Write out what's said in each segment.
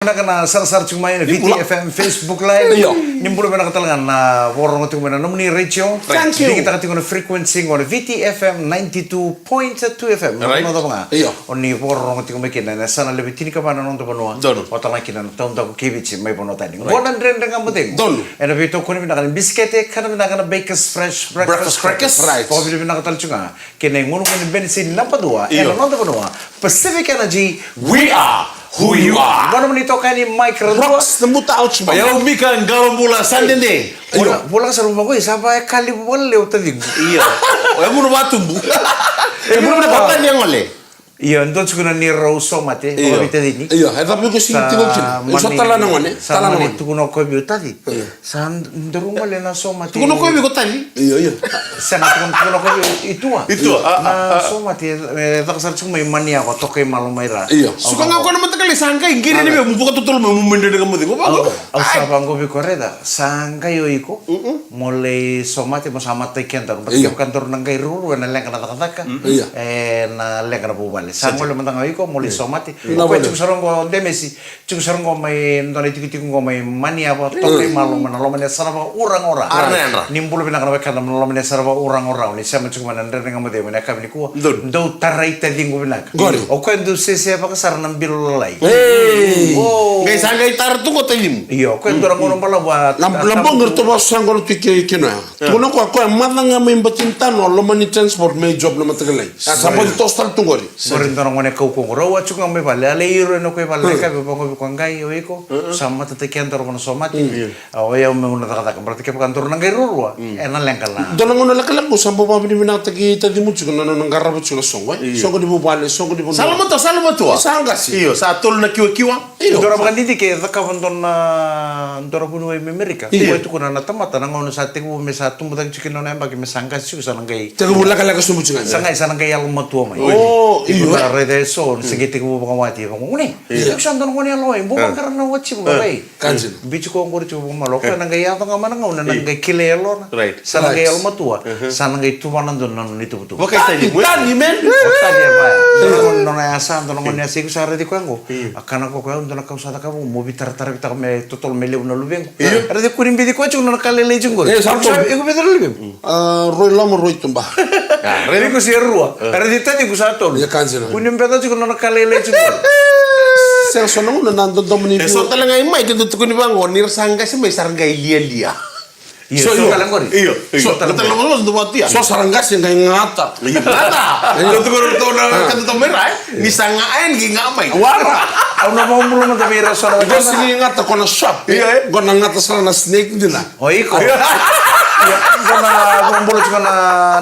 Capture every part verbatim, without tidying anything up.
Vinaka na sarasara tiko mai na Viti F M Facebook Live. Io. Ni bula vinaka tale ga na vakarorogo tiko mai na nomuni retio. Thank you. Digitaka tiko na frequency qo na Viti F M ninety-two point two F M. Right. Nona cava ga. Io. O ni vakarorogo tiko mai kina na yasana levu e tinikava na noda vanua. Donu. O tala kina na taudaku kei Viti mai vanua tani. Right. Qo na Dredre Ga Mo Cegu. Donu. Ena veitokoni vinaka ni bisikete, kana vinaka na Bakers Fresh Breakfast Crackers. Right. Vakavinavinaka tale tiko ga kei na igunugunu ni benisi naba dua ena noda vanua, Pacific Energy, we are who you are. Qo na nomuni itokani Mike Radua. Rocks the muta ouch. O yau Mika Qalobula sa dede. Io. Vola, vola ka sa luma qoi, sa va e kalivu vale o taciqu. Io. O yau munu vatubu. E munu na kota ni gole. Io, dua tiko na neirau somate, io, vakaveitacini. Io, e cava iko sigi tiko kina? Sa mani, sa tala na gone, sa tala na mani gone. Tukuna o koya vei au, taci. Io. Sa daru gole na somate. Tukuna o koya vei iko, taci? Io, io. Sega, tukuna, tukuna o koya vei au, i tua. I tua, a, a, a. Na somate, e, caka sara tiko mai Maniava, toka i Malo mai ra. Io. Suka ga o koya na mataqali, sa qai qiri ni vei, mo vakatotolo mai, mo mai Dredre Ga Mo Cegu. Au, au sa vaqo vei koya, raica, sa qai o iko. Mm-mm. Mo lai somate, mo sa matai kedaru. Baleta kevaka daru na qai ruarua ena leqa na cakacaka, ena leqa na vuvale. Sa gole mada ga o iko mo lai somate. O koya tiko sara qo o Demesi, tiko sara qo mai dua na itikotiko qo mai Maniava, toka i Malo, mai na loma ni yasana vakauraga o Ra. Ni bula vinaka na wekada mai na loma ni yasana vakauraga o Ra, ni sema tiko mai na Dredre Ga Mo Cegu ena yakavi nikua. Dou tarai taciqu vinaka. Qori. O koya dou sese vakasara na bilo lalai. Ei. Qai sa qai tara tu qo tacimu. Io, o koya dua na gauna balavu a. Na bogi ratou vakasusa qo na tu i ke, kinoya. Tukuna o koya, koya maca ga mai Batinitano, loma ni transport, mai job na mataqali. Sa baci toso tale tu qori. Qori dua na gone kaukauwa qori, au a tiko ga mai vale, a lai iro ena koya i vale, na yakavi vaqo vei koya, qai o iko, sa matataki kedaru na somate. A, o yau meu na cakacaka, baleta kevaka daru na qai ruarua ena leqa la. Dua na gauna lekaleka qo sa bau vakavinavinakataki tacimu tiko na nona qarava tiko na soqo, e? Io. Soqo ni vuvale, soqo ni vanua. Sa lomatua, sa lomatua. Sa qase. Io, sa tolu na kiwakiwa. Io. Dua na vakadidike e cakava dua na, dua na vuniwai mai Amerika. Io. Koya e tukuna na tamata na gauna sa tekivu me sa tubu cake tiko kina nona yabaki me sa qase tiko sa na qai. Tekivu lekaleka sobu tiko ga. Sa qai, sa na qai yalomatua mai. O, io. Tukuna, raica eso, se qai tekivu vakawati, vakagone. Io. Iko sa dua na gone yalowai, bau vaqara na watiqu, vaqai. Ka dina. Biuti koya qori tiko vakamalua. O koya na qai yaco ga mai na gauna, na qai kilai yalona. Right. Sa na qai yalomatua. Sa na qai tuvana dua na nona ituvatuva. Vakaitani, tani, man. O tani e vaya. Dua na gone, nona yasa, dua na gone yasa, iko sa raici koya qo. A kana ko koya, dua na ka au sa cakava, mo veitaratara vei taka me totolo me levu na luvequ. Io. Raici kua ni bici koya tiko nona ka lailai tiko qori. E, sa iko sa, iko vica na luvequ? A, rua i loma, rua i tuba. A, raici. Iko se rua. A, raici taciqu sa tolu. Ia, ka dina. Kua ni beca tiko nona ka lailai tiko. Sega, so na gauna na dodomo ni. E so tale ga i mai, ke dau tukuni vaqo, ni ra sa qase mai, sa ra qai lialia. Io, so, io. Tale qori. Io, io. So tale qori. So sa ra qase qai gata. Io, gata. Io. Dau tukuni ratou na, ka dau mai ra, e? Ni sa ga, e, ni ga mai. Wara. Au na vakabula mada vei ira so na. Qo sega ni gata ko na sharp. Io, e. Qo na gata sara na snake dina. O iko. Io, iko na vakabula tiko na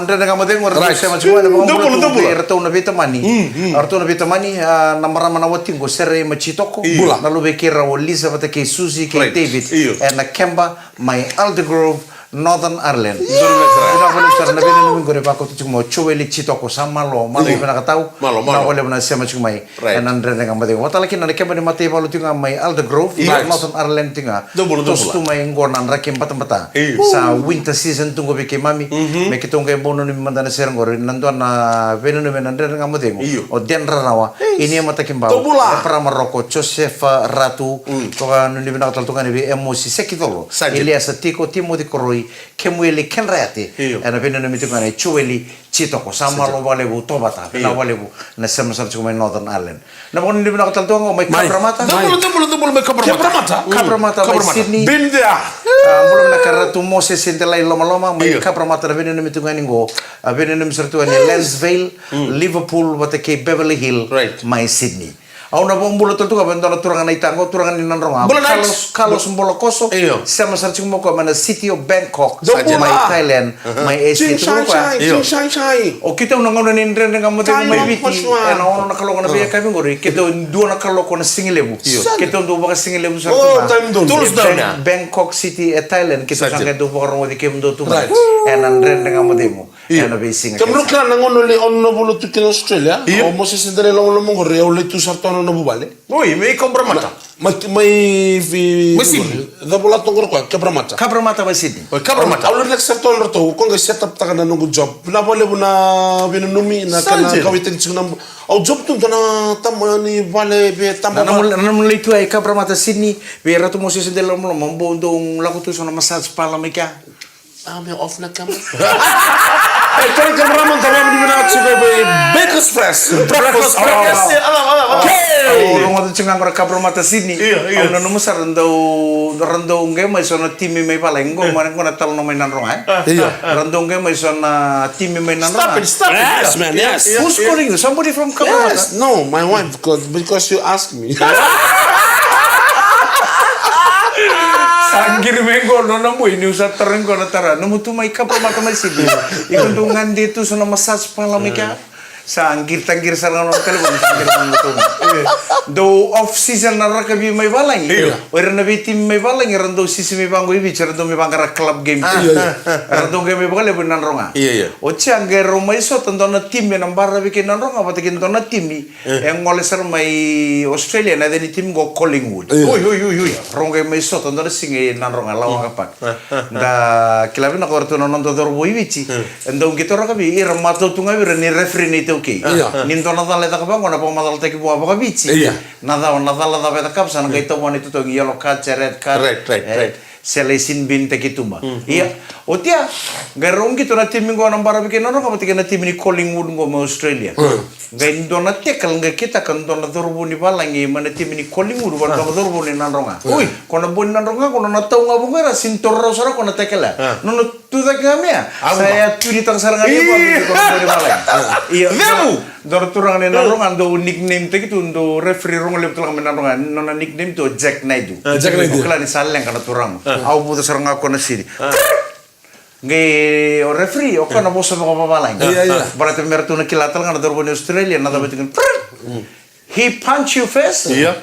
Dredre Ga Mo Cegu, ratou sema tiko mai na vakabula. Dou bula, dou bula. Ratou na veitamani. Mm, mm. Ratou na veitamani, a, na marama na watiqu, Serei mai Jitoko. Io. Bula. Na luve kei rau o Lisa vata kei Susie kei David. Io. Ena keba mai Aldergrove, Northern Ireland. Io. Vinaka vakalevu sara na veinanumi qori vakauta tiko mai o Joeli Jitoko, sa malo, malo vinaka tau. Malo, malo. Vinaka vakalevu na sema tiko mai. Right. Ena Dredre Ga Mo Cegu. Vata tale kina na keba ni mataivalu tiko ga mai Aldergrove, right, Northern Ireland tiko ga. Dou bula, dou bula. Toso tu mai qo na draki batabata. Io. Sa winter season tu qo vei keimami. Mhm. Me keitou qai bau nanumi mada na sere qori. Na dua na veinanumi ena Dredre Ga Mo Cegu. Io. O Den Rarawa. Yes. Inia Matakibau. Dou bula. Eparama Roko, Josefa Ratu. Mm. Toka nuni vinaka tale tu ga ni vei Emosi Sekicolo. Sajin. Eliasa Tiko, Timoci Koroi, Kemueli Kedrayate. Io. Ena veinanumi tiko ga na Joeli Jitoko, sa malo vakalevu Tovata, vinaka vakalevu na sema sara tiko mai Northern Ireland. Na vakananumi vinaka tale tu ga mai Cabramatta. Dou bula, dou bula, dou bula mai Cabramatta. Cabramatta, mm. Cabramatta mai Sydney. Been there. A, bula vinaka Ratu Moses Delai Lomaloma mai Cabramatta, na veinanumi tu ga ni qo. A, veinanumi sara tu ga ni Lansvale, Liverpool, vata kei Beverly Hill, mai Sydney. Au na vakabula tale tu ga vei dua na turaga na itago, turaga ni Nadroga. Bula Knight. Carlos, Carlos Bolakoso. Io. Sema sara tiko mai o koya mai na city of Bangkok. Dou bula. Mai Thailand, mai Asia. Ching shai shai, ching shai shai. O keitou na gauna ni Dredre Ga Mo Cegu mai Viti, ena ono na kaloko na veiyakavi qori, keitou dua na kaloko na siga levu. Io. Keitou dau vakasiga levu sara tu ga. Bang-, Bangkok City e Thailand, keitou sa qai dau vakarogoci kemudou tu ga. Right. Ena Dredre Ga Mo Cegu. Io. Ena veisiga. Kemudrau kila na gauna levu au na vula tu kina Australia. Io. O Moses Delai Lomaloma qori, au lai tu sara tu na nona vuvale. Oi, mai Cabramatta. Mai, mai, mai Sydney. Cava la toka qori o koya, Cabramatta. Cabramatta mai Sydney. Oi, Cabramatta. Au lai relax sara tu o ratou, o koya qai set up taka na noqu job. Vinaka vakalevu na veinanumi, na kena kauwaitaki tiko na, au job tu dua na tama ni vale vei tama. Na nomu lai tu i Cabramatta Sydney, vei ratou mo sese de lomaloma, mo dou lako tu so na massage parlour mai kea. Ah, me off na camera. Hey, tara cameraman, tara ni vinaka tiko vei Baker's Fresh. Breakfast, breakfast. Okay. Au rogoca tiko ga qo na Cabramatta Sydney. Io, io. Au nanuma sara dau, ra dau qai mai so na timi mai Vale, qo mai, qo na talanoa mai Nadroga, e? Io. Ra dau qai mai so na timi mai Nadroga. Stop it, stop it. Yes, man, yes. Who's calling you? Somebody from Cabramatta? Yes, no, my wife, because, because you asked me. Sa qiri mai qo nona boi, niu sa tara qo na tara. Nomu tu mai Cabramatta mai Sydney. Iko dau gade tu so na massage parlour mai kea. Sa qiri, taqiri sara ga nona telefoni, sa qiri mai na tu. Dau off season na rakavi mai valagi. Io. O ira na veitimi mai valagi, ra dau sisi mai vaqo i Viti, ra dau mai vaqara club game. Io, io. Ra dau qai mai vakalevu i Nadroga. Io, io. Oti ya qai rau mai sota dua na timi ena baravi kei Nadroga, vata kei dua na timi e gole sara mai Australia, na yaca ni timi qo Collingwood. Oi, oi, oi, oi. Rau qai mai sota dua na siga i Nadroga, Lawaka Park. Da kila vinaka o ratou na noda cauravou i Viti. E dau qito rakavi, ira matau tu ga vei ira ni referee na iTaukei. Ni dua na cala e caka vaqo na vakamacalataki vua vakaViti. Na cava, na cala cava e cakava sa na qai tau vua na itotogi, yellow card se red card. Right, right, right. Se lai sin bin taki tuba. Ia, oti ya, qai rau qito na timi qo na baravi kei Nadroga vata kei na timi ni Collingwood qo mai Australia. Qai dua na tackle, qai kitaka dua na cauravou ni valagi mai na timi ni Collingwood vua na dua na cauravou ni Nadroga. Oi, ko na boi ni Nadroga, ko nona tau ga vaqo era sin toro rau sara ko na tackle ya. Nona tu cake ga mai ya. Sa ya tunitaka sara ga ni vaqo ko na boi ni valagi. Ia. Dua na turaga ni Nadroga dau nickname taki tu, dau referee rogo levu tale ga mai Nadroga, nona nickname tu o Jack Naidu. Jack Naidu. O kila ni sa leqa na turaga. Au vuca sara ga ko na sini. Qai o referee, o koya na vosa vakavavalagi. Ia, ia. Baleta me ratou na kila tale ga na cauravou ni Australia, na cava tiko. He punch you first. Ia.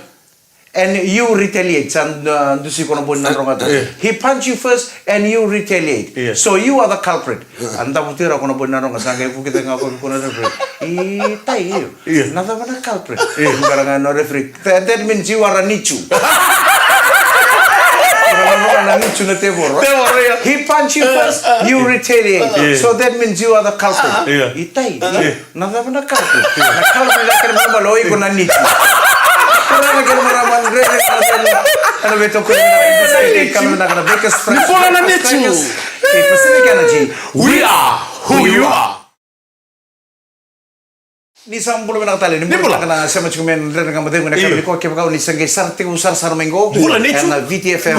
And you retaliate, sa, uh, dusi ko na boi ni Nadroga tu. He punch you first and you retaliate. So you are the culprit. A davuti ira ko na boi ni Nadroga, sa qai vuki cake ga ko na referee. I tai io. Na cava na culprit? Qara ga na referee. That, that means you are a nichu. Na nichu na tevoro. He punch you first, you retaliate. So that means you are the culprit. I tai io. Na cava na culprit? Na culprit na kena balebale o iko na nichu. Kena kena marama, na kena veitokoni na kena Baker's Fresh. Ni bula na nichu. Kei Pacific Energy. We are who you are. Ni sa bula vinaka tale, ni bula vinaka na sema tiko mai na Dredre Ga Mo Cegu ena yakavi nikua, kevaka o ni se qai sara tiko sarasara mai qo. Bula nichu. Ena V T F M.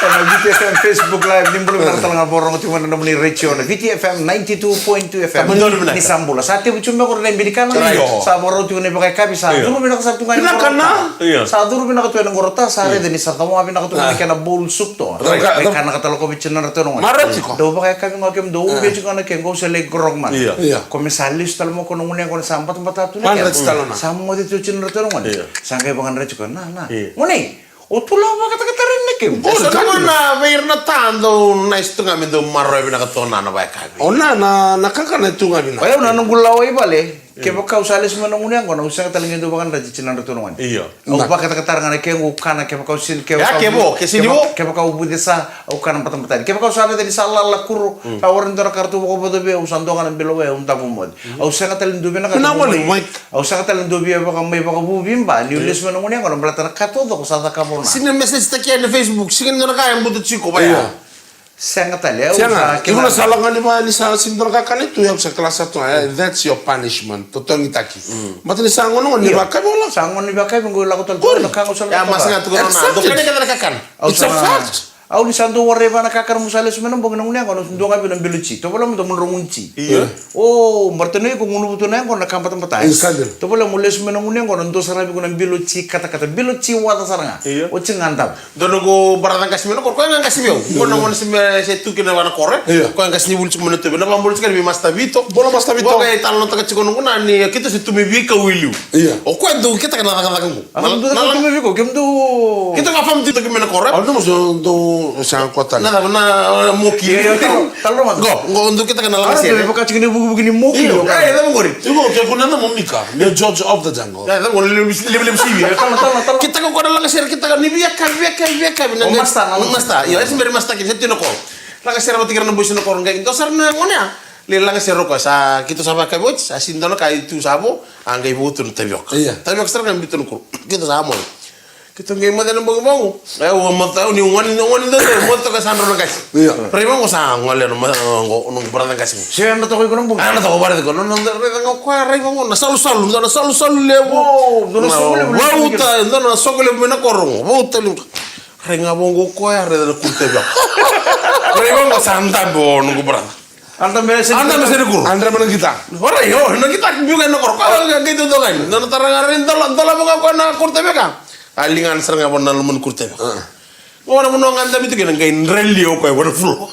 Ena V T F M Facebook Live, ni bula vinaka tale ga vakarorogo tiko mai na nomuni retio na V T F M ninety-two point two F M. Ni sa bula. Sa tevu tiko mai qori na ibinikana. Sa vakarau tiko na ivakayakavi, sa curu vinaka sara tu ga ni qorotawa. Sa curu vinaka tu ena qorotawa, sa raica ni sa cawa vinaka tu ga na kena bowl soup to. Mai kanaka tale ko Viti na ratou na gone. Dou vakayakavi ga o kemudou, ubi tiko ga na ke qo, se lai grog mada. Ko me sa lesu tale mai ko na gone yaqona sa batabata tu na ke. Sa moce tu tiko na ratou na gone. Sa qai vakayadrati koya, na, na. Gone, o tu la vakatakatari na kemu. O sa na gona vei ira na ta dau nice tu ga me dau maroroya vinaka tu na, na vakayakavi. O na, na, na kakana tu ga vinaka. O yau na noqu lawa i vale, kevaka au sa lesu mai na gunu yaqona, au sega tale ga ni dau vakayadrati tiko na ratou na gone. Io. Au vakatakatara ga na kequ, au kana kevaka au sini, kevaka au vucesa, au kana batabata yani. Kevaka au sa raica ni sa lala kuro, sa warai dua na ka ratou vakavota vei au, au sa dua ga na bilo wai, au davo moce. Au sega tale ni dua vei na ka. Au sega tale ni dua via vaka mai vakavuvi ba niu lesu mai na gunu yaqona baleta na ka taucoko sa cakava o na. Sega ni message taki ena Facebook, sega ni dua na ka e buta tiko vaya. Sega tale, au sa kila. Iko na sa lagani vaya ni sa sega ni dua na ka kani tu, au sa kila sa tu ga, that's your punishment. Totogitaki. Baleta ni sa gone, gone ni vakayakavi ola. Sa gone ni vakayakavi, qo lako tale tu na ka ga au sa lako. Accept it. It's a fact. Au ni sa dau warai vaka na kakana mo sa lesu mai na bogi na gunu yaqona, au dua ga vei au na bilo tsi. Tovolea mo dua mo drau gunu tsi. Io. O, baleta ni iko gunu vutu na yaqona na ka batabata. Tovolea mo lesu mai na gunu yaqona, dua sara vei iko na bilo tsi katakata, bilo tsi waca sara ga. Io. O tsi ga dau. Dua noqu brother qase mai na koro, koya ga qase vei au. Qo na gone se me se tu kina vaka na koro. Io. Koya qase ni vuli tsi mai na tu. Na vabula tsi kina vei Master Vito. Bula Master Vito. Qo qai talanoataka tiko noqu na ni keitou se tu mai veikau i liu. Io. O koya dau ketaka na cakacaka qo. Keitou ga fam tu mai na koro. Au dau Sa ko tale. Na, na, na, moki. Io, io, talo, talo, talo. Qo, qo, dou kitaka na lagasere. Ara, vaka tiko ni vukivuki ni moki. Io, io, e, cava qori? Io, ke kuna na momika. Ni George of the Jungle. E, cava qori, levu, levu, levu sivi. E, talo, talo, talo. Kitaka ko na lagasere, kitaka ni via ka, via ka, via ka, na o masta, na masta. Io, e se bera masta ki, se tino ko. Lagasere vata kei ira na boys na koro qai. Dou sara na gone ya. Le lagasere ko sa, keitou sa vakavi oti, sa sini dua na ka i tu sa vo, a qai vo tu na tavioka. Io. Tavioka sara ga biu tu na koro. Keitou sa mo. Keitou qai moce na bogi bogi. E, ua mata, au ni wani, wani da, da, moce toka sa dro na qasi. Io. Rai vaqo sa gole na ma, qo, noqu brother qasi. Se ena toka iko na bogi. A, na toka vare ko, no, no, rai vaqo koya, rai vaqo, na salusalu, na salusalu levu. O, dua na soko levu. Vauta, dua na soko levu mai na koro qo, vauta levu. Rai ga vaqo koya, rai na kurutavi. Rai vaqo sa dabe o noqu brother. Anda me se Anda me se ni kuru. Anda me na kita. Ora yo, na kita biu ga na koro. Ka ga ga tu ga. Na na tara ga rai dola dola vaka ko na kurutavi ka. Ali ga na sara ga vona na loma ni kurutavi. Mo na mo ga anda me tu ga qai drali o ko vona flo.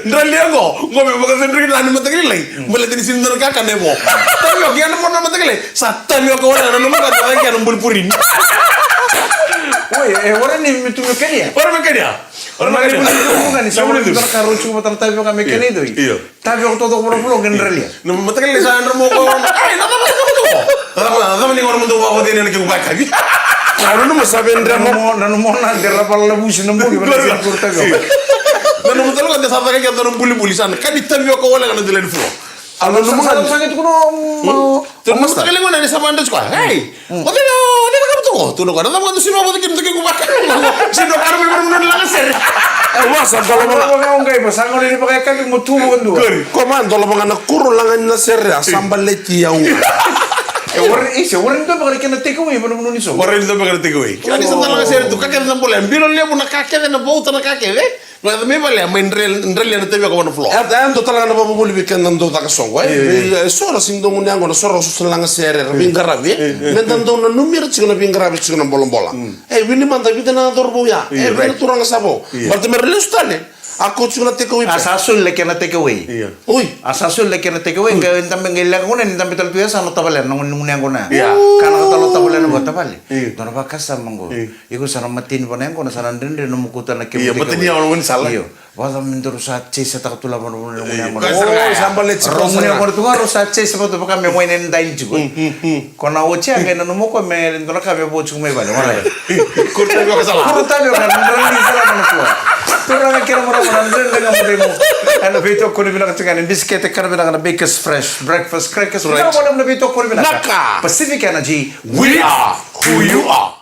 Drali o ko. Qo me vaka se drali na matakilai. Mo le tini sin na ka ka ne vo. Tavi o ki ana mo na matakilai. Sa tavi o ko wala na mo ga ta ga na bulpuri. Oi, e ora ni mitu me kania. Ora me kania. Ora na kena. Ora na kena. Ora na kena. Io. Tavioka totoka voro voro kena ralia. Na matakele sa andra mo ko. Ai, na matakele ko. Na matakele ni ora mo do wa de ne ke ba kavi. Na no mo sabe andra mo. Na no mo na de ra bala busi na mo. Na no mo talo ka de sa ka ke na buli buli sa. Ka ni tavioka wala na de le fo. Alo, no, sa, sa, sa, sa, tukuno, mm, o, tu o masta. Kele ngona ni sa mandra tiko. Hey. Mm. O tena, o tena ka tuko. Tu no ka, na ka tu sino mo tiki tiki ku baka. Sino ka mo mo laga sere. E, wa sa dola mo. Mo mo ngai mo sa ngoni ni baka ka mo tu mo ndu. Kori, ko man dola mo na kuru laga ni na sere, a samba leti ya u. E, wari, ise, wari ndo baka kena take away, mo no ni so. Wari ndo baka take away. Kani sa laga sere tu, ka kena na bola, biro lebu na ka kena na bauta na ka kena. Mai vale, mai drel, drel na tavioka vana floor. E, e dua tale ga na vakavuvuli vei keda dau caka soqo, e. Io, io. Vei, e, so ra sega ni dau gunu yaqona, so ra susu na laga sere, ra veiqaravi, e. Io, io. Meda dau nanumi ira tiko na veiqaravi tiko na bolabola. Mm. E, wili mada, vica na cauravou ya. Io, e, vica na turaga sa vo. Io. Baleta mera lesu tale. A ko tiko na take away. A sa soli na kena take away. Io. Oi. A sa soli na kena take away. Oi. Qai dabe qai leqa gona, ni dabe tale tu ya sa na tavale, na gunu yaqona. Io. Kana ka talo tavale na vua tavale. Io. Dua na vakasama qo. Io. Iko sa na mateni vana yaqona, sa na dredre nomu kauta na kemu. Io, mateni ya vana gaunisala. Io. Vacava me daru sa chase taka tu la vana gaunisala. Io, sa baleti. Rau gaunisala tu ga rau sa chase vata vaka me wai na dai tiko. Mm, mm, mm. Ko na oti a qai nanuma ko me dua na ka me vo tiko mai vale. Wala. Kurutavi vakasala. Kurutavi vakasala. Turaga kei na marama, na dredre ga mo dai mo. Ena veitokoni vinaka tiko ga ni bisikete, kana vinaka na Bakers Fresh Breakfast Crackers. Right. Vinaka mo na veitokoni vinaka. Naka. Pacific Energy, we are who you are.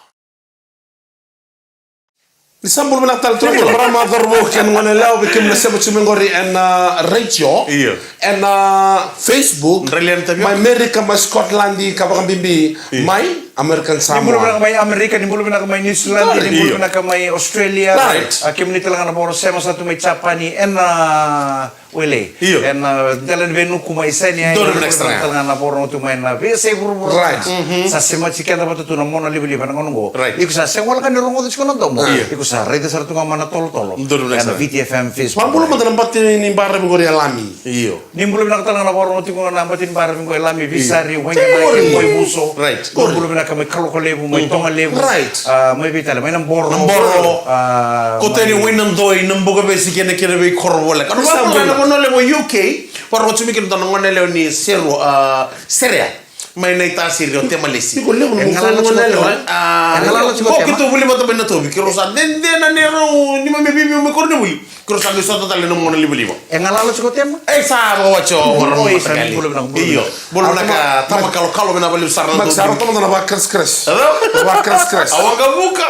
Ni sa bula vinaka tale tu na marama, cauravou kei na goneyalewa, vei kemuni na sema tiko mai qori ena, a, radio, io, ena, a, Facebook, mai Amerika, mai Scotland, ka vakabibi, io, mai American Samoa. Ni bula vinaka mai Amerika, ni bula vinaka mai New Zealand, io, ni bula vinaka mai Australia. Right. A, kemuni tale ga na voro sema sa tu mai Japani, ena, a, Wele. Io. Ena, a, dela ni venuku mai Sainia. Donu next time. Tale ga na voro tu mai na veiyasai vuravura. Right. Mhm. Sa semati keda vata tu na mona livaliva na gauna qo. Right. Iko sa sega wale ga ni rogoca tiko na domo. Io. Iko sa raica sara tu ga mai na tolotolo. Donu next time. Ena V T F M Facebook. Vakabula mada na bati ni baravi qori e Lami. Io. Ni bula vinaka tale ga na voro tiko ga na bati ni baravi qori e Lami, Visari, Waiganaki, Boivuso. Right. Ni bula vinaka mai Kalokalevu, mai Togalevu. Right. A, mai vei tale, mai Naboro. Naboro. A, ko tani mai Wainadoi, Nabukavesi kei na kena veikoro voleka. Sa bula. Vanua levu U K, varo tiko mai kina dua na goneyalewa ni Seru, a, Serea. Mai Naitasiri o Temalesi. Iko levu na goneyalewa. A, iko keitou vuli vata mai na tovi. Keirau sa dede na neirau ni mai me vivio mai koronivuli. Keirau sa qai sota tale na mona livaliva. E galala tiko Tema? E sa vakawati o marama. Oi, sa ni bula vinaka, bula vinaka. Io. Bula vinaka, tama kalokalo, vinaka vakalevu sara na dou. Sa rauta mada na vakakreskres. Ado? Vakakreskres. A waqavuka.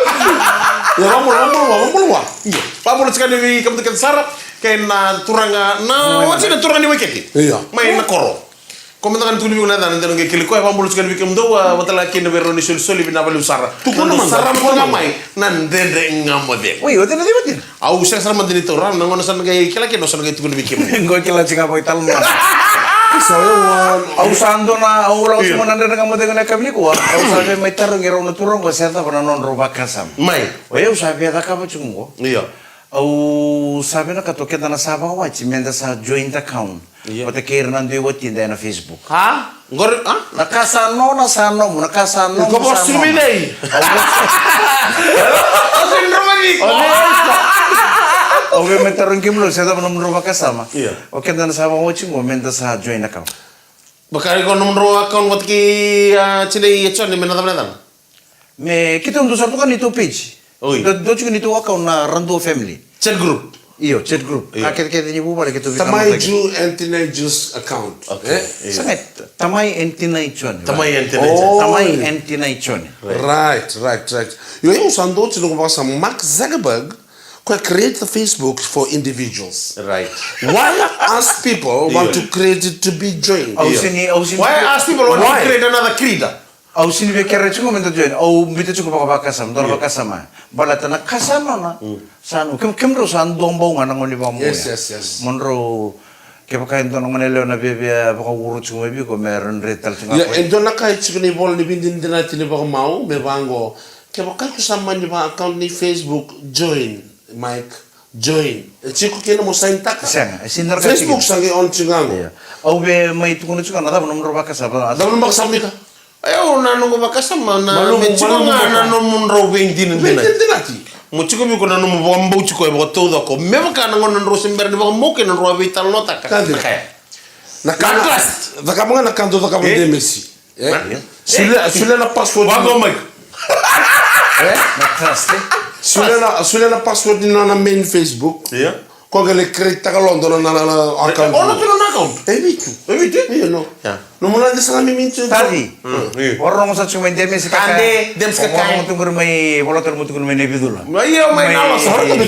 Io, vabula, vabula, vabula. Io. Vabula tiko ni vei kemudou kece sara. Kei na turaga, na wati na turaga ni Waikete. Io. Mai na koro. Ko mada ga ni tukuni vei iko na yacana, dou na qai kilai koya, vakabula tiko yani vei kemudou, a, vata tale ga kina vei rau na isolisoli, vinaka vakalevu sara. Tukuna mada, sara mada ga mai na Dredre Ga Mo Cegu. Oi, o cei na cei vata? Au sega sara mada ni taura, na gauna sa na qai kila kina, au sa na qai tukuna vei kemudou. Qo kila tiko ga vakatalanoa. Au sa dua na, au lako tiko na Dredre Ga Mo Cegu na yakavi nikua. Au sa via mai tarogi rau na turaga qo se cava na nodrau vakasama. Mai. O yau sa via cakava tiko qo. Io. Au sa vinakata o keda na sa vakawati, meda sa joint account. Io. Vata kei ira na dui watida ena Facebook. Ha? Qori, ha? Na ka sa nona, sa nomu, na ka sa nomu, sa nomu. Iko vosa tiko mai cei? Au vosa. Au sa ni rogoci. Au via mai tarogi kemudrou se cava nomudrau vakasama. Io. O keda na sa vakaoti qo meda sa join account. Vaka iko nomudrau account vata kei, a, tinai e Jone me na cava na yacana? Me keitou dua sara tu ga neitou page. Oi. Dua, dua tiko neitou account na Radua family. Chat group. Io, chat group. Io. Ka kecekece ni vuvale keitou veitalanoa. Tamai Ju and Tinai Ju's account. Okay. Eh? Io. Sa qai Tamai and Tinai Jone. Tamai and Tinai Jone. Oh. Tamai and Tinai Jone. Right, right, right. Io, io, sa dua tiko noqu vakasama, Mark Zuckerberg, ko create the Facebook for individuals. Right. Why us people want to create it to be joined? Au sini, au sini. Why us people want to create another creator? Au sini via kere tiko meda join. Au biuta tiko vakavakasama, dua na vakasama. Baleta na ka sa nona. Sa nona. Kem, kemudrau sa dua bau ga na gauna ni vakamoya. Yes, yes, yes. Mo drau Kevaka e dua na gone yalewa na viavia vakaukauwa tiko mai vei iko me ra dredre tale tiko ga. Ia, e dua na ka e tiko ni vola ni veidinadinati ni vakamau me vaqo. Kevaka iko sa mani va account ni Facebook, join, Mike, join. E tiko kina mo sign taka. Sega, e sega ni rawa. Facebook sa qai on tiko ga qo. Ia. Au via mai tukuna tiko ga na cava nomudrau vakasama. Cava nomudrau vakasama, Mika? Io, na noqu vakasama na me tiko ga na nomudrau veidinadinati. Veidinadinati. Mo tiko vei iko na nomu vakabauti koya vakataucoko. Me vaka na gauna drau se bera ni vakamau kei na drau a veitalanoataka. Ka dina. Na ka, cakava ga na ka dau cakava Demesi. Solia, solia na password. Vaqo mai. Na trust, e? Solia na, solia na password ni nona main Facebook. Ia. Ko qai lai create taka lo dua na, na, na account. Ono tu na account. E vitu. E vitu? Io, no. Ia. Nomu lade sa na mimi tu. Taci. Io. O rogo sa tiko mai Demesi Kakai. Kade, Demesi Kakai. O rogo tu qori mai, vola tale mo tu qori mai Naivicula. Mai, io, mai Nalosa. Io. Io.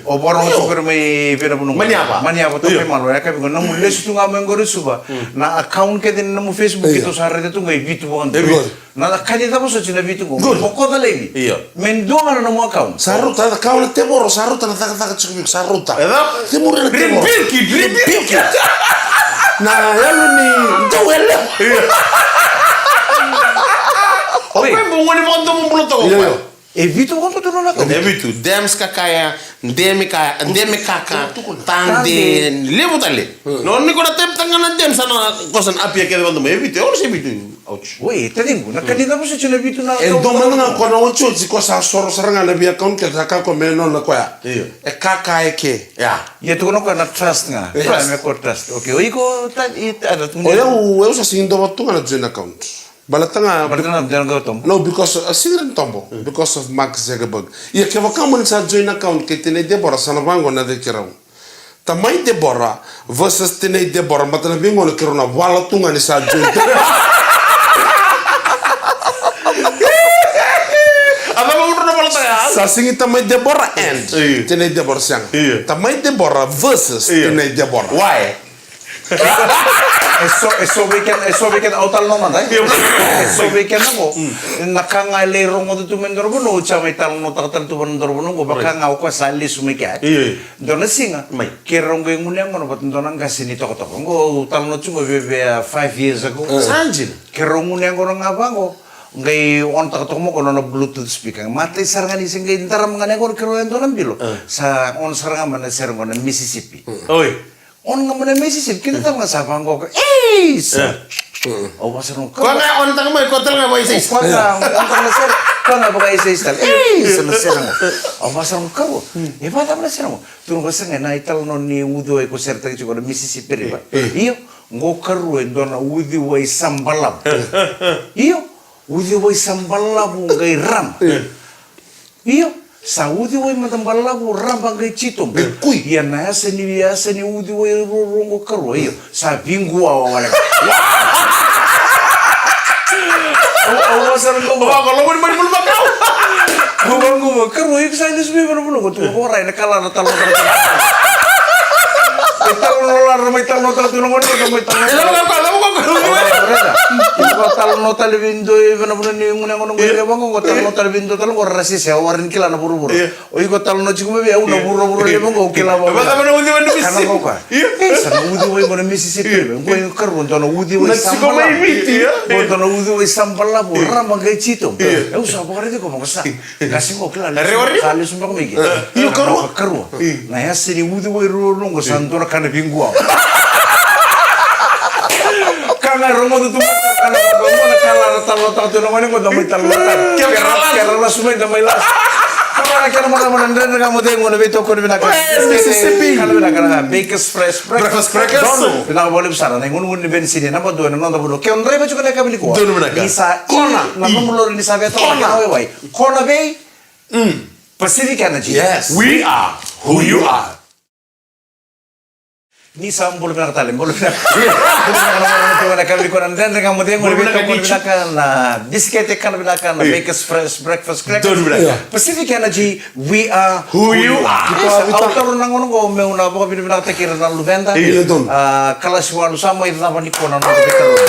O rogo tu qori mai Vinavunuqu. Maniava. Maniava, tu mai Malo. E ka vei iko, nomu lesu tu ga mai qori Suva. Na account kece ni nomu Facebook, keitou sa raica tu ga e vitu vakadua. E vitu. Na ka ni cava soti na vitu qo. Good. Bokoca laivi. Io. Me dua ga na nomu account. Sa rauta, na ka o na tevoro, sa rauta na cakacaka tiko vei iko, sa rauta. E cava? Tevoro na tevoro. Rebuke it, rebuke it. Na yalo ni dau yalewa. Io. O koya mo gone vakadomo bula toka. Io, io. E vitu vakadua tu na account. E vitu. Dems Kakaya, Demi Kaya, Demi Kaka, Tade, levu tale. No, ni ko na tep taka na Dems, sa na, ko sa na apia kece vakadua. E vitu, e ono se vitu. Ouch. Oi, taciqu, na ka ni cava soti na vitu na account. E dua mada ga ko na otioti, ko sa soro sara ga na vei account kece, sa ka ko me nona koya. Io. E kaka e ke. Ia. Ia tukuna koya na trust ga. Yes. Koya me ko trust. Okay, o iko, ta, i, ta, ta, o yau, au sa sigi dua vata tu ga na joint account. Baleta ga, baleta ga, baleta ga tobo. No, because, uh, sega ni tobo. Because of Mark Zuckerberg. Ia kevaka mo ni sa join account kei Tinai Debora, sa na vaqo na cei keirau. Tamai Debora versus Tinai Debora, baleta na veigauna keirau na vala tu ga ni sa join. A cava mo drau na vala tu ga? Sa sega ni Tamai Debora and Tinai Debora, sega. Io. Tamai Debora versus Tinai Debora. Why? E so, e so vei keda, e so vei keda, au talanoa mada, e? Io. E so vei keda qo. Mm. Na ka ga e lai rogoca tu mai Dorobanua, au sa mai talanoataka tale tu vei Dorobanua qo, vaka ga o koya sa lesu mai kea. Io, io. Dua na siga, mai. Keirau qai gunu yaqona vata dua na qase ni tokatoka. Qo au talanoa tiko qo vei, vei, uh, five years ago. Mm. Sa dina. Keirau gunu yaqona ga vaqo. Qai on taka toka mai o koya na nona Bluetooth speaker. Matai sara ga ni se qai darama ga na yaqona keirau e dua na bilo. Mm. Sa on sara ga mai na sere qo na Mississippi. Mm. Oi. On ga mai na Mississippi, kena cava ga sa vaqo ka, ei, sa. Au vaka sara ga, koya ga on taka mai, koya tale ga vakaisais. Koya ga on taka na sere, koya ga vakaisais tale. Ei, sa na sere ga. Au vaka sara ga, karua. E vaka cava na sere ga? Tukuna koya, sega, na italanoa ni uciwai ko seretaki tiko na Mississippi River. Io, qo karua e dua na uciwai sa balavu. Io, uciwai sa balavu qai rama. Io, sa uciwai mada balavu, raba qai titobu. Qai kui. Ia na yasa ni, yasa ni uciwai ruarua qo karua, io, sa viquawa wale ga. Au, au vaka sara ga, au vaka, lovo ni mani bulu makau. Au vaka, au vaka, karua, iko sa lesu mai vanavunaqa, tu ko rai na kala na talo. E talo no lara, mai talo no talo tu na gone, mai talo no talo. E lava ka, lava ka. Iko talo no talo vei dua, vanavunaqa ni gone, gone, gone, vaqo, iko talo no talo vei dua, talo qo ra sese, au wara ni kila na vuravura. Io. O iko talo no tiko mai vei au na vuravura levu qo, au kila vaqo. Vaka na uciwai ni Mississippi. Kana qo ka. Io. E, sa na uciwai qo na Mississippi. Io. Qo iko karua, dua na uciwai sa balavu. Na tiko mai Viti, io. Qo dua na uciwai sa balavu, rama qai titobu. Io. Au sa vakaraici iko vaqo sa. Qase qo kila. Rewa, rewa. Sa lesu beka mai ke. Io, karua. Karua. Io. Na yasa ni uciwai ruarua qo sa dua na ka na viquawa. Ka ga rogoca tu, ka na rogoca, ka na talo taka tu na gone qo, da mai talo taka. Kera lasu. Kera lasu mai, da mai lasu. Kena mona mona dredre ga mo cegu na veitokoni vinaka. Well, Mississippi. Kana vinaka na Bakers Fresh Breakfast. Breakfast, breakfast. Donu, vinaka vakalevu sara na igunugunu ni venisini, naba dua ena noda vanua. Ke o draiva tiko na yakavi nikua. Donu vinaka. Ni sa i, kona, na i, nomu lori ni sa veta kona, kona waiwai. Kona vei? Mm. Pacific Energy. Yes. We are who you are. Ni sa bula vinaka tale, bula vinaka. Bula vinaka na marautaka na yakavi nikua, na dredre ga mo cegu, bula vinaka, na veitokoni vinaka, na bisikete kana vinaka, na Bakers Fresh Breakfast Crackers. Donu vinaka. Pacific Energy, we are who you are. Io, sa, au taura na gauna oqo meu na vakavinavinakataki ira na luveda. Io, donu. A, kalasi walu sa mai cava nikua na noda veitarogi.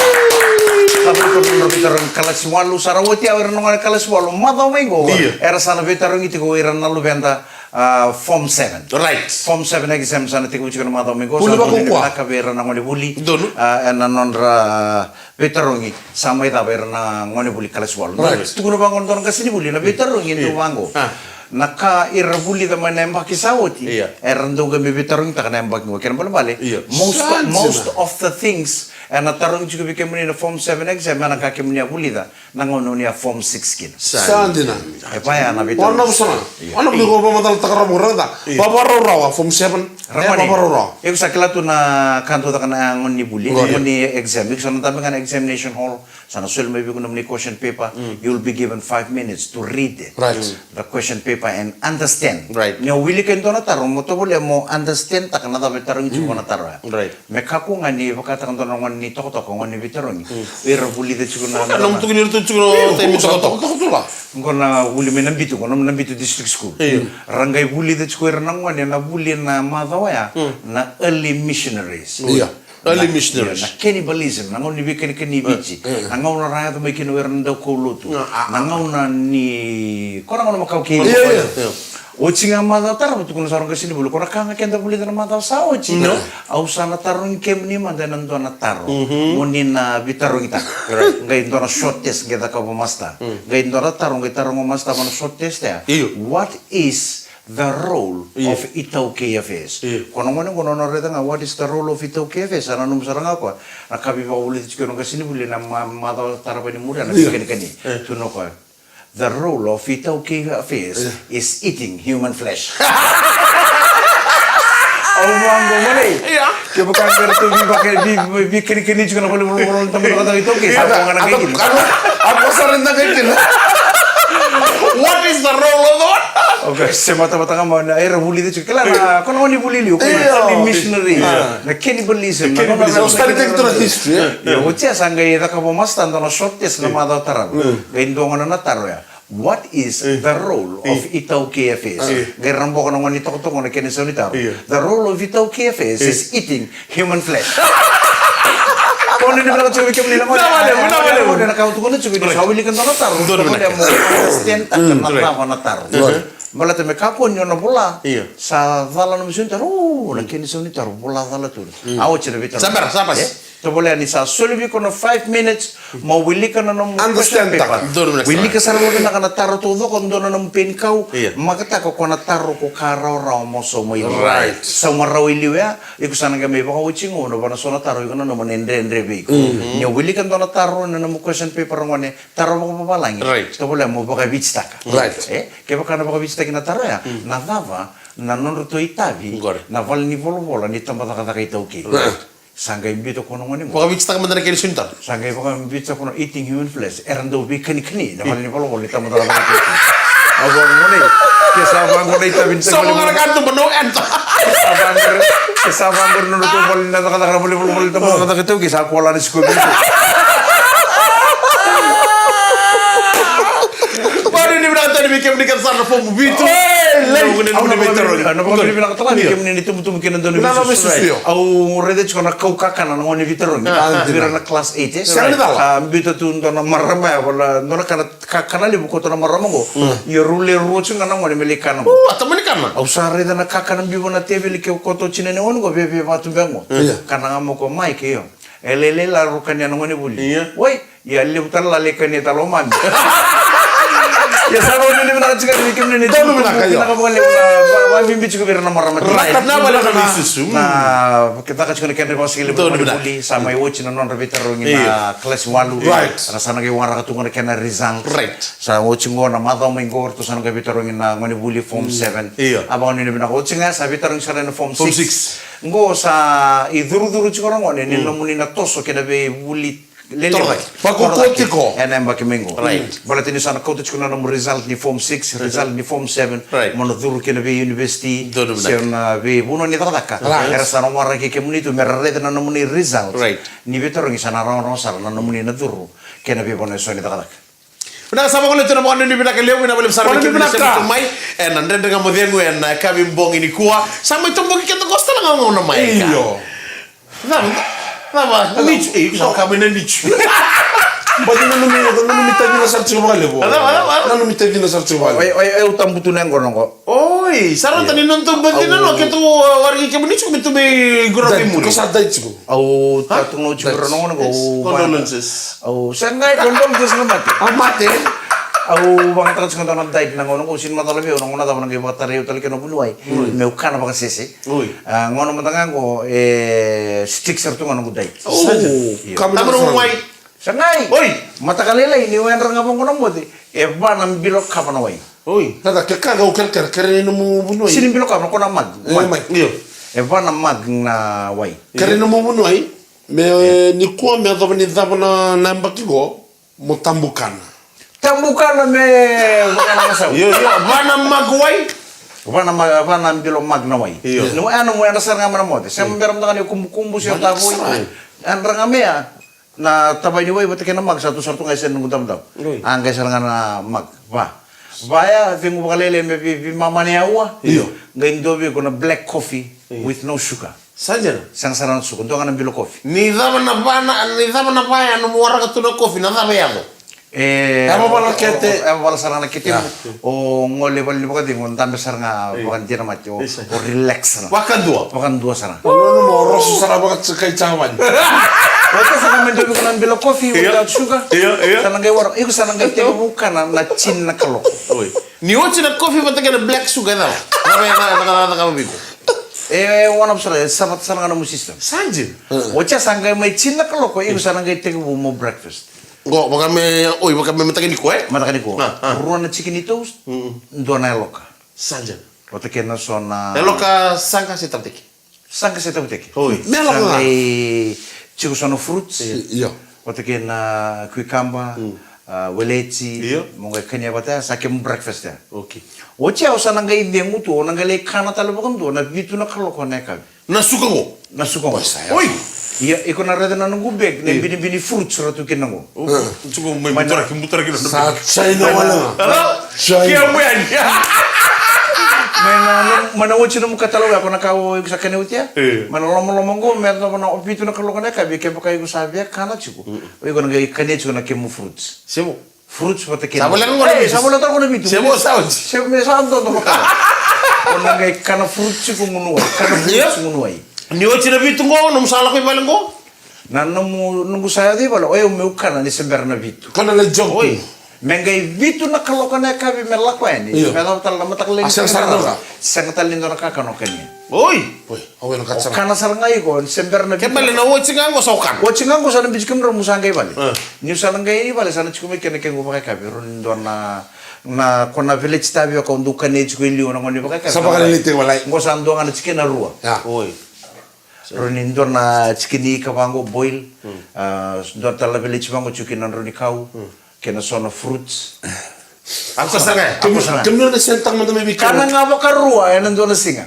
Cava nikua na noda veitarogi kalasi walu, sa ra oti au ira na gone kalasi walu, macawa mai qo. Io. Era sa na veitarogi tiko ira na luveda. A, Form seven. Right. Form seven exam sa na tekivu tiko na macawa mai qo. Vuli vakaukaua. Sa vuli vinaka vei ira na gonevuli. Donu. A, ena nodra, a, veitarogi sa mai cava ira na gonevuli kalasi walu. Right. Tukuna vaqo na dua na qasenivuli, na veitarogi e dau vaqo. A. Na ka era vulica mai na yabaki sa oti. Io. Era dau qai mai veitarogitaka na yabaki qo. Kena balebale. Io. Most, most of the things ena tarogi tiko vei kemuni na Form seven exam, ena ka kemuni a vulica na gauna ni a Form six kina. Sa dina. E vaya na veitarogi. Wana vusona. Io. Wana vusona ko vakamacalataka rawa mo rauta. Io. Vavaraurawarawa, Form seven. Ramani. E vavaraurawarawa. Iko sa kila tu na ka dau caka na gauna ni vuli, gauna ni exam. Iko sa na dabe ga na examination hall. Sa na soli mai vei iko nomuni question paper. Mm. You'll be given five minutes to read it. Right. The question paper and understand. Right. Ni o wilika e dua na taro, mo tovolea mo understand taka na cava e tarogi tiko na taro ya. Right. Me kakua ga ni vakataka dua na gone ni tokatoka, gone ni veitarogi. Mm. Era vulica tiko na, na, na, na, tukuni ira tu tiko na, io, taimi tokatoka. Tokatoka tu la. Qo na vuli mai Nabitu, qo na Nabitu District School. Io. Ra qai vulica tiko ira na gone na vuli na macawa ya, mm, na early missionaries. Io. Early missionaries. Na, io, na cannibalism, na gauna ni veikanikani e Viti. Eh, eh. Na gauna ra yaco mai kina o ira na daukaulotu. Ah, ah, ah. Na gauna ni, ko na gauna makawa kei. Io, io. Oti ga macawa tarava, tukuna sara o qasenivuli, ko na ka ga keda vulica na macawa sa oti. No. Au sa na tarogi kemuni mada ena dua na taro. Mhm. Mo ni na veitarogitaka. Right. Qai dua na short test, qai cakava o master. Mm. Qai dua na taro, qai taroga o master va na short test ya. Io. What is the role, io, of iTaukei Affairs? Io. Ko na gone qo nona raica ga, what is the role of iTaukei Affairs? A nanuma sara ga o koya na ka veivakavulici tiko na qasenivuli na ma-, macawa tarava ni muria na, io, veikanikani. Eh. Tukuna o koya, the role of iTaukei Affairs, io, is eating human flesh. Au vaqo, gone. Io. Kevaka me ratou veivaka-, vei-, vei-, veikanikani tiko na valenivolavola ni tabacakacaka iTaukei, sa koya ga na qai kina. Ako sara na qai kina. What is the role of the one? Okay, se matavata ga mai na era vulica tiko. Kila na, ko na gone ni vuli liu, ko na, io, early missionary. Ah. Na cannibalism, na cannibalism. Study tiko na history, eh? Io, oti ya sa qai cakava o master dua na short test na macawa tarava. Mm. Qai dua gona na taro ya. What is, eh, the role, eh, of iTaukei Affairs? Eh. Qai ra boka na gone ni tokatoka na kena isau ni taro. Io. The role of iTaukei Affairs, eh, is eating human flesh. Ko na ni vinaka tiko vei kemuni na gone. Vinaka vakalevu, vinaka vakalevu. Ena ka au tukuna tiko ni sa wilika dua na taro. Dua na vinaka. Mo understand taka na cava na taro. Right. Baleta me kakua ni o na vola. Io. Sa cala na isau ni taro. O, na kena isau ni taro. Vola cala tu. Mm. A oti na veitaro. Sa bera, sa pasi. Eh? Tovolea ni sa soli vei iko na five minutes, mo wilika na nomu question paper. Understand taka. Donu vinaka sara. Wilika sara vakavinaka na taro taucoko, dua na nomu peni kau, io, makataka ko na taro ko ka rawarawa mo sauma i liu. Right. Sauma rawa i liu ya, iko sa na qai mai vakaoti gauna va na so na taro iko nanuma na dredre vei iko. Mhm. Ni o wilika dua na taro na nomu question paper, gone, taro vakavavalagi. Right. Tovolea mo vakavititaka. Right. E, kevaka na vakavititaki na taro ya, mm, na cava na nodratou itavi, qori, na valenivolavola ni tabacakacaka iTaukei. Right. Sa qai biuta ko na gone qo. Vakavititaka mada na kena isau ni taro. Sa qai vakavititaka ko na eating human flesh. Era dau veikanikani na valenivolavola ni tabacakacaka iTaukei. Au vaqo, gone, ke sa vaqo na itavi ni tabacakacaka. Sa vaqo na nodratou valenivolavola ni tabacakacaka iTaukei, sa koya la na sikovi. Vakanuinui vinaka tale vei kemuni kece sara na Fomu Vitu. Oi, lei. Au na vakavinavinakataka vei kemuni na itubutubu kei na dau ni veisusu. Au raica tiko na kau kakana na gone ni veitarogi. Ah, vei ira na class eight, e? Sega ni cala. A biuta tu dua na marama ya, wala dua na kana, ka, kana levu koto na marama qo. Mm. Ia rule rua tiko ga na gone me lai kana qo. Uu, a tamani kana. Au sa raica na kakana biu va na teveli kei koto, tinani gone qo, veve vatu beka qo. Ia. Kana ga mai ko mai kei o. E lailai la rau kania na gone vuli. Ia. Oi, ia levu tale la lai kania tale o mami. Ia sa rau ni Tiko ni kemuni ni Donu vinaka, io. Vinaka vakalevu na, va-, vabibi tiko vei ira na marama. Right, na vale na isusu. Na, ke caka tiko na kedra vakasigalevu na Donu vinaka. Vuli, sa mai oti na nodra veitarogi na kalasi walu. Right. Ra sa na qai waraka tu qo na kena result. Right. Sa oti qo na macawa mai qo, ratou sa na qai veitarogi na gone vuli form seven. Io. A vakanuinui vinaka oti ga, sa veitarogi sara na form six. Form six. Qo sa icurucuru tiko na gone, ni nomuni na toso kei na veivuli lelevu. Torocake. Vakaukaua tiko. Ena yabaki mai qo. Right. Baleta ni sa na kauta tiko na nomu result ni form six, result ni form seven. Right. Mo na curu kina vei university. Donu vinaka. Se na veivanua ni cakacaka. Right. Era sa na waraki kemuni tu me ra raica na nomuni result. Right. Ni veitarogi sa na rawarawa sara na nomuni na curu kei na veivanua eso ni cakacaka. Vinaka sa vakalevu tu na vakanuinui vinaka levu, vinaka vakalevu sara. Vakanuinui vinaka. Mai ena Dredre Ga Mo Cegu ena yakavi bogi nikua. Sa mai toboki keda qo sa tale ga gauna mai ka. Io. Cava, cava, na nitu, e, iko sa ka mai na nitu. Bati nanumi, nanumi tacina sara tiko vakalevu. Cava, cava? Nanumi tacina sara tiko vakalevu. Oi, oi, oi, au tabu tu na yaqona qo. Oi, sa rauta ni nodatou bati na no, keitou, uh, waraki kemuni tiko me tou mai qorovi muri. Ko sa dai tiko. Au tatou no tiko ra na gona qo, au condolences. Au, sa qai condolences na mate. A mate. Au vakayagataka tiko na diet na gauna qo, sega ni macala vei au na gauna cava na qai vakatarai au tale kina na vuniwai. Meu kana vakasese. Oi. A, gauna mada ga qo, e, stick sara tu ga noqu diet. Io. Tamara mai. Sa qai. Oi. Mataka lailai niu yadra ga vaqo na moce, e va na bilo kava na wai. Oi. Tata, ke ka ga au kerekere, kere ni nomu vuniwai. Sega ni bilo kava, na kona mug. E, mug. Io. E va na mug na wai. Kere ni nomu vuniwai. Me, e, nikua me yacova ni cava na, na yabaki qo. Mo tabu kana. Tabu kana me vaka na sau. Io, io, va na mug wai. Va na ma-, va na bilo mug na wai. Io. Ni wai, ena mo yadra sara ga mai na moce. Se bera mada ga ni kubukubu, se tavoi. Yadra ga mai ya. Na tavai ni wai vata kei na mug sa tu sara tu ga e sere noqu davodavo. Oi. A qai sara ga na mug. Va. Va ya, cegu vakalailai me vei, veimama ni aua. Io. Qai dua vei iko na black coffee with no sugar. Sa dina. Sega sara na suka, dua ga na bilo kofi. Ni cava na va na, ni cava na va ya nomu waraka tu na kofi, na cava e yaco? E, e vavala kete. E vavala sara ga na kete. Ya. O gole vale ni vakacegu, o dabe sara ga vakadinamati, o, o relax sara. Vakadua. Vakadua sara. O nomu rosu sara vakacakai cavani. O ta sara me dovi ko na bilo kofi, without sugar. Io, io. Sa na qai waraka, iko sa na qai tekivu kana na tini na kaloko. Oi. Ni oti na kofi vata kei na black sugar, e cava? Cava e caka, caka, caka vei iko? E, e, one up sara, e savata sara ga nomu system. Sa dina. Oti ya sa qai mai tini na kaloko, iko sa na qai tekivu mo breakfast. Qo, vaka me, oi, vaka me mataka nikua, e? Mataka nikua. A, a. Rua na chicken toast, dua na yaloka. Sa dina. Vata kei na so na yaloka saqa se tavuteke? Saqa se tavuteke. Oi. Me yaloka ga. Sa qai tiko so na fruits. Io. Vata kei na cucumber, a, weleti, mo qai kania vata ya, sa kemu breakfast ya. Okay. Oti ya o sa na qai cegu tu, o na qai lai kana tale vakadua na vitu na kaloko na yakavi. Na suka qo? Na suka qo. Oi. Ia, iko na raica na noqu bag, na binibini fruits ra tu kina qo. Suka mai buturaki, buturaki na. Sa China wale ga. China. Mai na, mai na oti nomu katalau ya, ko na ka o iko sa kania oti ya? Mai na lomaloma qo, me yacova na vitu na kaloko na yakavi, kevaka iko sa via kana tiko. O iko na qai kania tiko na kemu fruits. Semo. Fruits vata kei na. Sa voleka qo na vitu. Sa voleka qo na vitu. Semo sa oti. Semo sa dodo vaka. O na qai kana fruits tiko gunu wai. Kana fruits gunu wai. Ni oti na vitu qo, nomu sa lako i vale qo? Na nomu, noqu sa yaco i vale, o yau meu kana ni se bera na vitu. Kana na joke. Oi. Me qai vitu na kaloko na yakavi me lako yani. Io. Me yacova tale na mataka lailai. A sega sara na ka. Sega tale ni dua na kakana o kania. Oi. Oi, au ena kata sara. O kana sara ga iko, se bera na vitu. Ke bale na oti ga qo sa o kana. Oti ga qo sa na biuti kemudrau mo sa qai vale. Niu sa na qai i vale, sa na tiko mai kina kequ vakayakavi. Rau ni dua na, na ko na veleti tavioka au dau kania tiko i liu na gone vakayakavi. Sa vakalailai tiko wale. Qo sa dua ga na chicken na rua. Oi. Rau ni dua na chicken ika vaqo boil. A, dua tale na veleti vaqo tiko kina drau ni kau. Kei na so na fruits. Ako sara ga. Ako sara ga. Kemuni na sentaka mada mai vei kemuni. Kana ga vakarua ena dua na siga.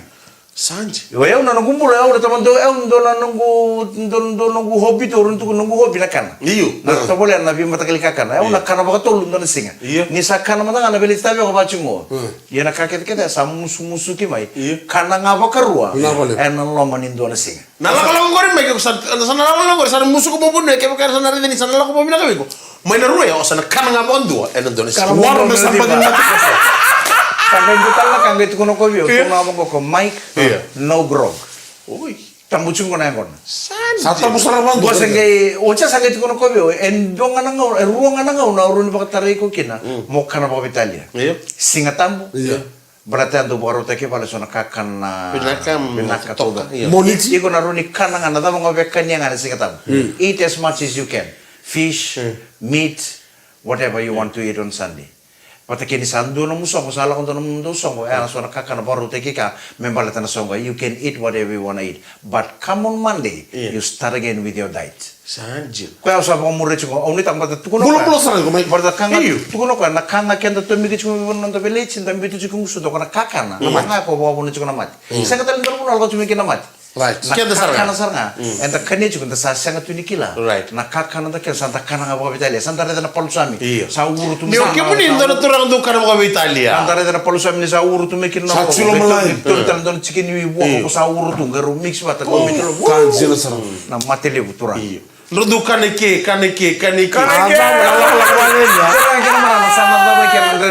Sa dina. Io, au na noqu bula, au na tamata, au dua na noqu, dua, dua noqu hobby tu, au na tukuna noqu hobby na kana. Io. Na tovolea na veimataqali kakana. Au na kana vakatolu dua na siga. Io. Ni sa kana mada ga na veleti tavioka vaka tiko qo. Ia na ka kecekece sa musumusuki mai. Io. Kana ga vakarua ena loma ni dua na siga. Na lakolako qori mai, ke sa, sa na lakolako qori, sa na musuka mo vanua, kevaka era sa na raica ni sa na lako vakavinaka vei iko. Mai na rua ya, o sa na kana ga vakadua ena dua na siga. Kana mo vanua me sa bati na. Sa qai dua tale na ka qai tukuna ko vei au, tukuna vaqo ko Mike, no grog. Oi. Tabu tiko na yaqona. Sa tabu sara vakadua. Dua sa qai, o sa qai tukuna ko vei au, e dua ga na gauna, e rua ga na gauna au rawa ni vakatarai iko kina mo kana vakaveitalia. Io. Siga Tabu. Io. Baleta e dau vakarautaki e vale so na kakana vinaka, vinaka toka. Io. Moniti. Iko na rawa ni kana ga na cava ga o via kania ga na Siga Tabu. Eat as much as you can. Fish, meat, whatever you want to eat on Sunday. Vata kei ni sa dua nomu soqo, sa lako dua nomudou soqo, e na so na kakana vakarautaki ka me baleta na soqo. You can eat whatever you wanna eat. But come on Monday, you start again with your diet. Sa dina. Koya au sa vakamuria tiko, au ni taka baleta tukuna koya. Bulabula sara tiko mai. Baleta ka ga, tukuna koya, na ka ga keda tomika tiko mai vei na noda veiletsi, da biuta tiko gusu, dua na kakana. Na mate. Ga ko vakavuna tiko na mate. Sega tale ni dua na vanua lako tiko mai kina na mate. Right. Na kakana sara ga. Eda kania tiko, da sa sega tu ni kila. Right. Na kakana da kila, sa da kana ga vakaveitalia, sa da raica na palusami. Io. Sa uro tu mai. Ni o kemuni dua na turaga dau kana vakaveitalia. Sa da raica na palusami ni sa uro tu mai kina na voko. Sa tsulo malai. Tolu tale dua na chicken wing voko, sa uro tu, qai rau mix vata, qai mix vata. Ka dina sara. Na mate levu turaga. Io. Drau dau kana i ke, kana i ke, kana i ke. Kana i ke.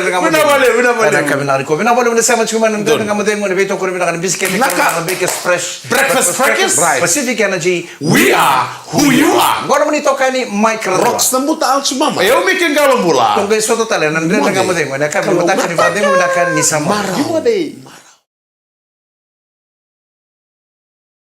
Vinaka valevu, vinaka valevu. Vinaka valevu. Ena ka vinaka ni ko. Vinaka valevu na sema tiko mai na Dredre Ga Mo Cegu, na veitokoni vinaka ni bisikete, na Bakers Fresh. Breakfast Breakers. Pacific Energy. We are who you are. Qo na mani tokani, Mike Radua. Rocks na buta, Alts mama. E au Mike Qalobula. Toqai sota tale na Dredre Ga Mo Cegu, ena ka vinaka ni vakacegu, vinaka ni sa mara.